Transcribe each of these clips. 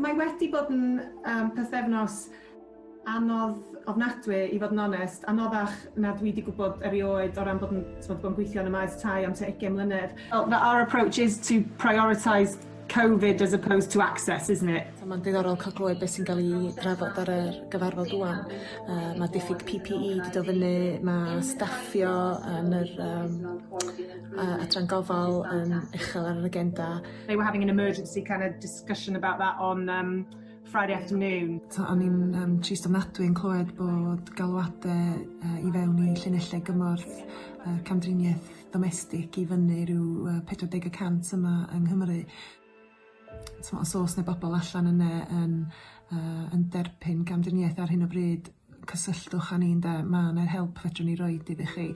Mae wedi bod yn um, pythefnos anodd ofnadwy i fod yn onest, anoddach na dwi 'di gwybod erioed o ran bod yn t'mod bod yn gweithio yn y maes tai am tua ugian mlynedd. Well our approach is to prioritise Covid as opposed to access isn't it? So ma'n diddorol ca'l clywed beth sy'n ga'l 'i drafod ar yr gyfarfod ŵan. Yy ma' diffyg Pee Pee Ee 'di do' fyny, ma' staffio yn yr yym yy adran gofal yn uchel ar yr agenda. They were having an emergency kind of discussion about that on um Friday afternoon. So o'n i'n yym trist ofnadwy yn clywed bod galwade yy i fewn i llinellau gymorth yy camdriniaeth domestig i fyny ryw yy 40% yma yng Nghymru. T'mo' os o's 'na bobol allan yne yn yy yn derbyn camdriniaeth ar hyn o bryd, cysylltwch â ni ynde, ma' 'na help fedrwn ni roid iddi chi.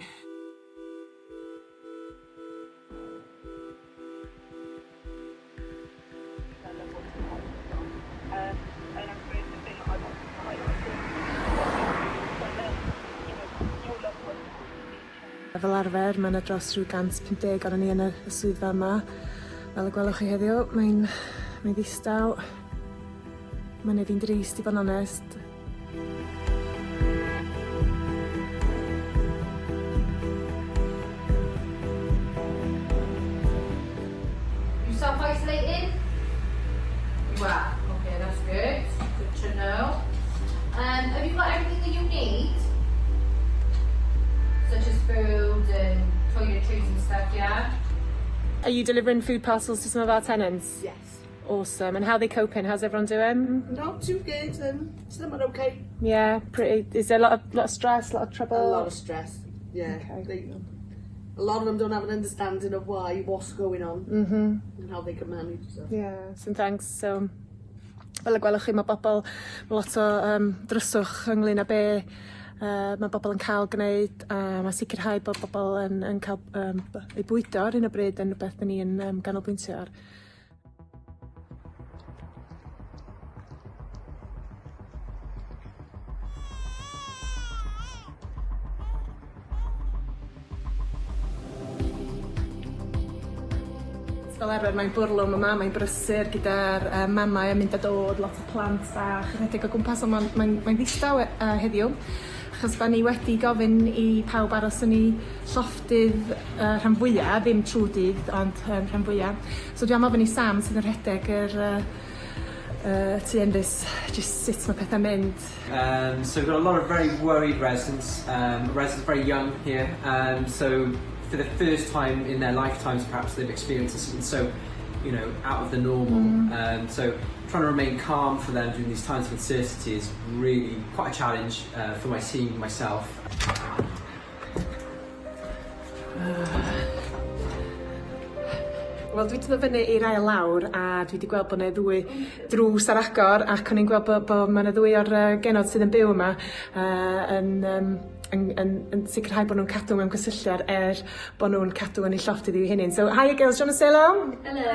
Fel arfer ma' 'na dros rhyw 150 onon ni yn y y swyddfa yma. Fel y gwelwch chi heddiw mae'n mae'n ddistaw. Mae'n neud fi'n drist i fo' yn onest. You self-isolating? You are. Okay, that's good. Good to know. Um, have you got everything that you need? Such as food and toiletries and stuff, yeah? Are you delivering food parcels to some of our tenants? Yes. Awesome. And how are they coping? How's everyone doing? Not too good, um, some are okay. Yeah, pretty. Is there a lot of lot of stress, a lot of trouble? A lot of stress, yeah. Okay. They, a lot of them don't have an understanding of why, what's going on. Mhm. And how they can manage, so. Yeah, so thanks so fel y gwelwch chi ma' bobol ma' lot o yym dryswch ynglŷn â be' yy ma' bobol yn ca'l gneud a ma' sicirhau bod bobol yn yn ca'l yym by- eu bwydo ar hyn o bryd yn rwbeth 'dyn ni yn yym ganolbwyntio ar. Fel arfer mae'n bwrlwm yma, mae'n brysur gyda'r yy mamau yn mynd a dod, lot o plant bach yn rhedeg o gwmpas on' ma'n mae'n mae'n ddistaw e- yy heddiw achos 'dan ni wedi gofyn i pawb aros yn 'u llofftydd y rhan fwya, ddim trw'r dydd ond yym rhan fwya. So dwi am ofyn i Sam sydd yn rhedeg yr yy yy tŷ enfys jyst sut ma' pethe'n mynd. Um so we've got a lot of very worried residents um residents very young here um so for the first time in their lifetimes perhaps they've experienced something so you know out of the normal. Hmm. Um so trying to remain calm for them during these times of uncertainty is really quite a challenge uh for my team myself. Wel dwi 'di dod fyny i'r ail lawr a dwi 'di gweld bo' 'ne ddwy drws ar agor ac o'n i'n gweld bo' bo' ma' 'na ddwy o'r yy genod sydd yn byw yma yy yn yym yn yn yn sicirhau bo' nw'n cadw mewn cysylltiad er bo' nw'n cadw yn eu llofftydd i'w hunin. So hiya girls, do you wanna say hello? Hello.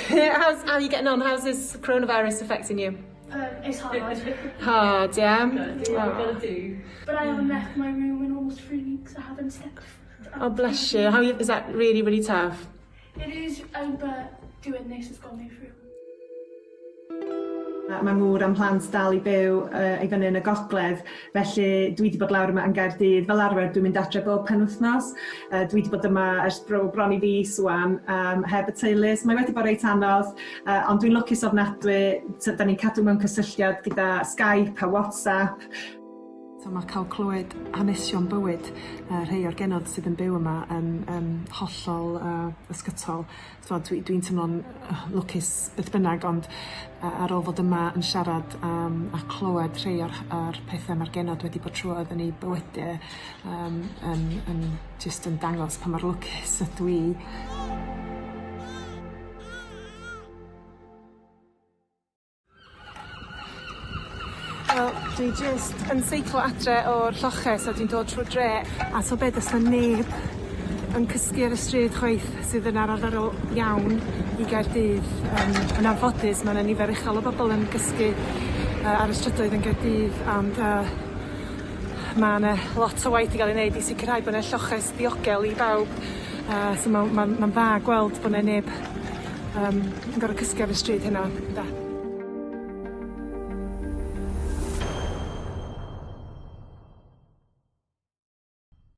Hi. How's how are you getting on? How's this coronavirus affecting you? Um it's hard. Hard yeah? Gotta do what you gotta do. But I haven't left my room in almost three weeks. I haven't stepped foot out. Oh bless you. How you is that really really tough? It is um but doing this has got me through. Ma' ma' ngŵr a'm mhlant dal i byw yy i fyny yn y gogledd felly dwi 'di bod lawr yma yn Gaerdydd. Fel arfer dwi'n mynd adre bob penwythnos. Yy dwi 'di bod yma ers bro- bron i fis ŵan yym heb y teulu so mae wedi bod reit anodd yy ond dwi'n lwcus ofnadwy t- 'dan ni'n cadw mewn cysylltiad gyda Skype a WhatsApp. So ma' ca'l clywed hanesion bywyd yy rhei o'r genod sydd yn byw yma yn yn hollol yy ysgytol. T'mod dwi dwi'n teimlo'n yy lwcus beth bynnag ond yy ar ôl fod yma yn siarad am a clywed rhei o'r o'r pethe ma'r genod wedi bod trwodd yn 'u bywyde yym yn yn jyst yn dangos pa mor lwcus ydw i. Wel dwi jyst yn seiclo adre o'r lloches a dwi'n dod trw'r dre a ta be' do's 'na neb yn cysgu ar y stryd chwaith sydd yn arferol iawn i Gaerdydd yym yn anffodus ma' 'na nifer uchel o bobol yn cysgu yy ar y strydoedd yn Gaerdydd ond yy ma' 'ne lot o waith i ga'l 'i neud i sicirhau bo' 'ne lloches diogel i bawb yy so ma' ma'n ma'n dda gweld bo' 'ne neb yym yn gor'o' cysgu ar y stryd heno ynde?